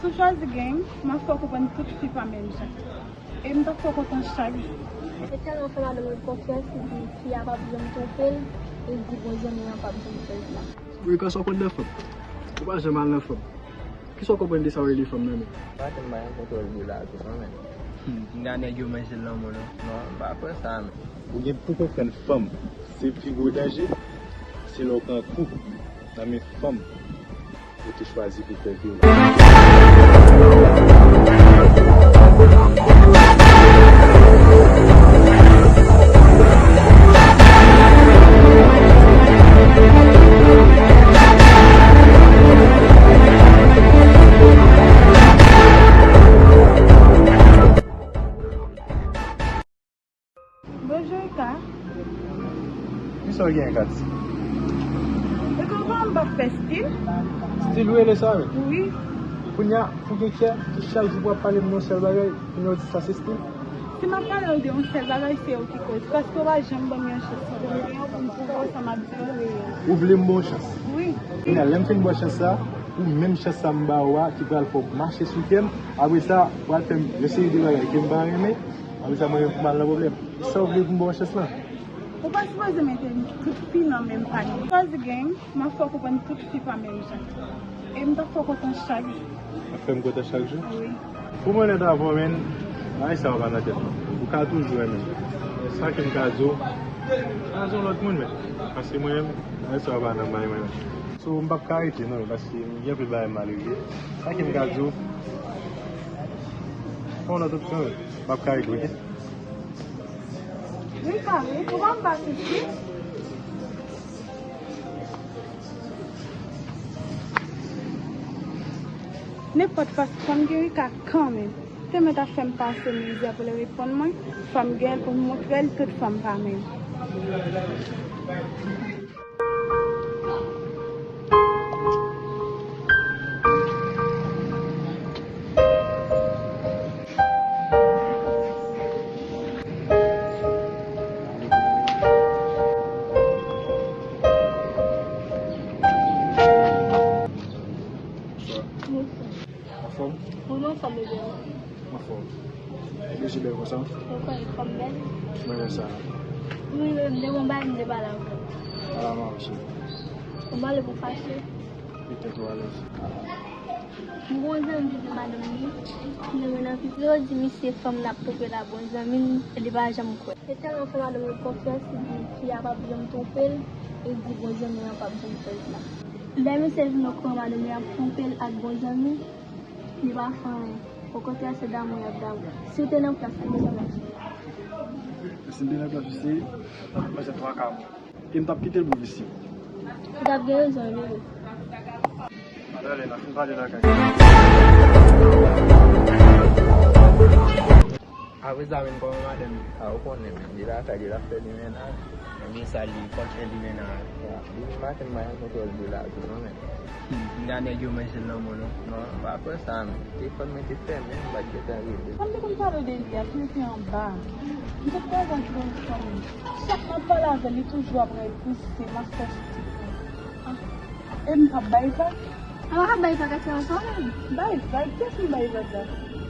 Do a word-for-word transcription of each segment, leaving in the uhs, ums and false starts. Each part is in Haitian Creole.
Si w chwazi gen, m ap fè w konprann tout fi pa menm jan. E m t ap fè w kontan chak jou. Li tèlman fè madanm li konfyans, li di fi a p ap janm twonpe l, e li di bon zanmi an p ap janm fè l sa. Wi, kòman w konn nan fanm? Ou pa janm al nan fanm. Kisa w konprann de sa w rele fanm nan menm? Maten m pa gen kontwòl de lavi non, men. Hmm, m gen nèg yo manje l nan men w non. Non, m pa kwè sa, men. Ou gen pou konprann fanm, se pi gwo danje, se lè w pran kou nan men fanm ou te chwazi pou fè vi w la. Bonjou, Rika. Kisa w gen, Kat? E kòman m pa fè stil? Stil ou rele sa, wi? Wi. Kounye a, pou gen kè, ki chak jou pou w ap pale m yon sèl bagay, kounye a w di sa se stil? Si m ap pale w de yon sèl bagay, se ou ki koz. Paske w pa janm ban m yon chans pou m gen yon, pou m pwouve w sa m ap di w reyèl. Ou vle m ba w chans? Wi. Kounye a, lè m fin ba w chans sa, pou menm chans sa m ba ou a, ki pral fè w mache sou kè m, apre sa, pral fè m yon seri de bagay ke m pa renmen, apre sa, mwen menm pou m al nan pwoblèm. Sa w vle pou m ba w chans lan? Ou pa sipoze mete tout fi nan menm panye. Chwazi gen, m ap fè w konprann tout fi pa menm jan. E m t ap fè w kontan chak jou. W ap fè m kontan chak jou? Wi. Pou m onèt avè w, menn, bagay sa yo pa nan tèt mwen. Ou ka toujou renmen m. Men sa ke m ka di w, chwazi yon lòt moun, menn. Paske mwen menm, bagay sa yo pa nan may mwen, menn. So, m p ap ka rete, non, paske m gen anpil bagay m al regle. Sa ke m ka di w, fè yon lòt opsyon, menn. M p ap ka rete, oke? Rika, wi, kòman m pa sou stil? Nenpòt fòs fanm gen Rika kanmenm. Te mèt ap fè m pase mizè pou l reponn mwen. Fò m gen l pou m montre l tout fanm pa menm. Anfòm? Wi, m anfòm, bebe. Anfòm. Bebe, se bèl konsa? Ou kwè fanm bèl? Mwen renmen sa. Wi, m te gon bagay m te pale avè w. Ala mache. Ou pale pou fache. Petèt ou alèz. M gon zanmi ki di madanm li, li renmen anpil. Yo di misye fanm l ap twonpe la bon zanmi l, li pa janm kwè. E tèlman fè madanm li konfyans, li di fi a p ap janm twonpe l, e li di bon zanmi an p ap janm fè l sa. Lè misye vin okouran madanm li ap twonpe l ak bon zanmi, li pa fè anyen. Okontrè, se damou y ap damou. Si w te nan plas li, sa t ap fè? Si m te nan plas misye, m t ap panse twa ka mò. E m t ap kite l pou visye. Ou t ap gen rezon, wi, bebe. Madanm, n ap fin pale lakay. Apre sa, menm kòman madanm li? A, ou konnen, menm, li lakay li, l ap fè li mennaj. Ebyen sa, li kòk fè li mennaj. Depi maten, m pa gen kontwòl de lavi non, menm. Hmm, m gen nèg yo manje l nan men w non. Non, m pa kwè sa, menm. Telefòn mwen te fèmen, m pa t gentan rele. Sa m te konn pale w de li a, si l te anba. M te kwè l antre nan fanmi. Chak m ap pale avè l, li toujou ap repouse m, ap fè stil. Ah, e m p ap bay vag? A, w ap bay vag ak yon fanm? Bay vag? Kiyès m bay vag la?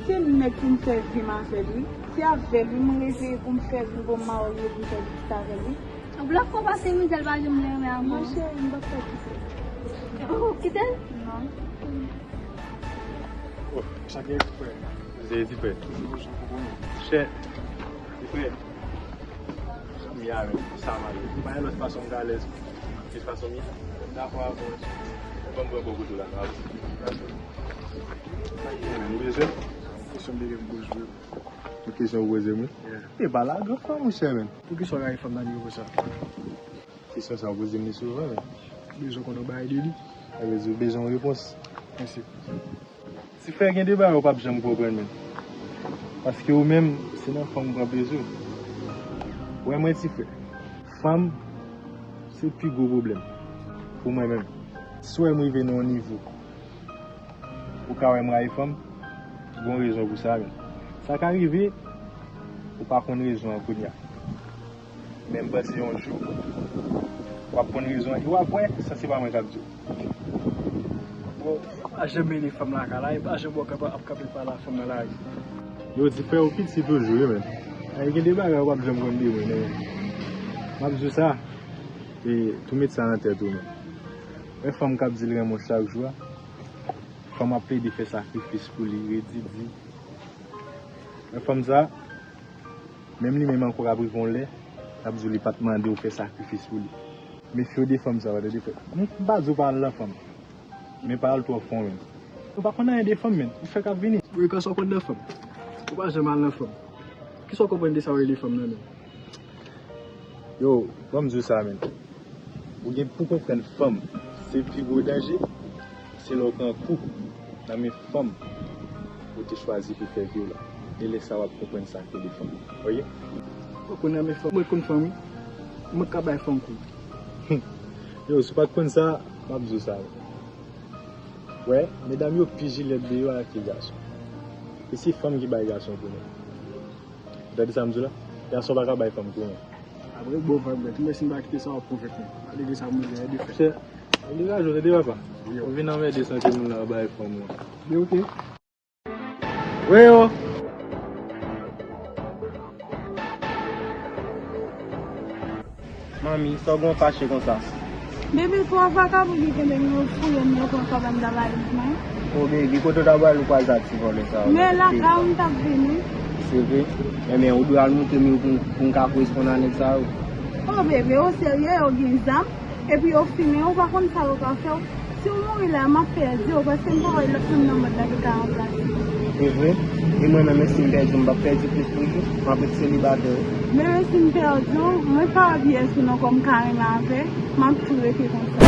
Se nèg pou m fè vi m avè l, wi. Se avè l, wi, m reve pou m fè vi m, pou m marye, pou m fè pitit avè l, wi. Ou blòf fò pase mizè l pa janm vle renmen avè w. Non, cheri, m p ap fè kite l. Ou kite l? Non. Oh, sa gen ti frè. Se ti frè. Chè. Ti frè. Sa m ye a menm, sa m ale. Pa gen lòt fason m ka alèz ke fason m ye. Dakò avè w. Ban m pran bò kote w la, nou ap di. Sa ki gen menm, ou bezwen? Kesyon m te gen pou poze w. Yon kesyon ou poze m, wi. Yeah. E pa lagan fanm, monchè, menm. Poukisa w rayi fanm nan nivo sa? Kesyon sa ou poze m li souvan, menm. Bezwen konn yon bagay de li. Sa vle di ou bezwen yon repons. Mèsi. Ti frè, gen de bagay ou p ap janm konprann, menm. Paske ou menm, se nan fanm ou pran plezi w. Wè mwen, ti frè. Fanm, se pi gwo pwoblèm pou mwen menm. Si w wè m rive nan yon nivo, ou ka wè m rayi fanm, gon rezon pou sa, menm. Sa ka rive, ou pa konn rezon an kounye a. Men m panse yon jou, w ap konn rezon an, e w ap wè, sa se pa mwen k ap di w. Pa janm ede fanm lakay la, e pa janm wè w ap kanpe pale ak fanm nan lari. Yo di frè yo piti toujou, wi, men. Ay, gen de bagay ou p ap janm konn de mwen, men. M ap di w sa, e tou met sa nan tèt ou, men. Wè fanm k ap di l renmen w chak jou a, fanm ap plede fè sakrifis pou li, redi di. Wè fanm sa, menm li menm ankò k ap rive yon lè, l ap di w li pa t mande w fè sakrifis pou li. Mefye w de fanm sa, w tande frè. M pa di w pa al nan fanm. Men pa al twò fon, men. Ou pa konn anyen de fanm, men. Ou fèk ap vini. Wi, kòman sa w konn nan fanm? Ou pa janm al nan fanm. Kisa w konprann de sa w rele fanm nan, men? Yo, ban m di w sa, men. Ou gen pou konprann fanm, se pi gwo danje, se lè w pran kou nan men fanm ou te chwazi pou fè vi w la. E lè sa w ap konprann sa k rele fanm. Oke? Ou konn nan men fanm, mwen konn fanm, wi. Mwen ka bay fanm kou. Yo, si w pa t konn sa, m ap di w sa, men. Wè, medam yo pi jilèt deyò a ke gason. E se fanm ki bay gason kou, men. Ou tande sa m di w la? Gason pa ka bay fanm kou, men. Apre bon vag, mwen si m pa kite sa w ap pwofèt mwen. Malgre sa, mwen gen de fè. Chè, degaje w, tande papa. Ou vin anmède santi moun la bay fanm ou. Li oke. Wi, yo. Manmi, sa w gen w fache konsa? Bebe, twa vakabon ki kenbe m yo fouye m, yo pran kòb anndan valiz mwen. O bebe, kote w ta pral ou kwaze ak ti vòlè sa yo? Men lakay ou m t ap vini. Se vre? Enben, ou dwe al montre m yo pou, pou m ka koresponn a nèg sa yo. O bebe, o serye, yo gen zam, epi yo fimen, ou pa konn sa yo ka fè w. Si w mouri la, m ap pèdi w, paske m pa wè lòt moun nan mond la ki ka ranplase w. Se vre? E mwen menm, si m pèdi w, m p ap pèdi plis toujou? M ap ret selibatè wi. Men si m pèdi w, mwen pa ap ye sou non kòm ka renmen avè, m ap tou rete konsa.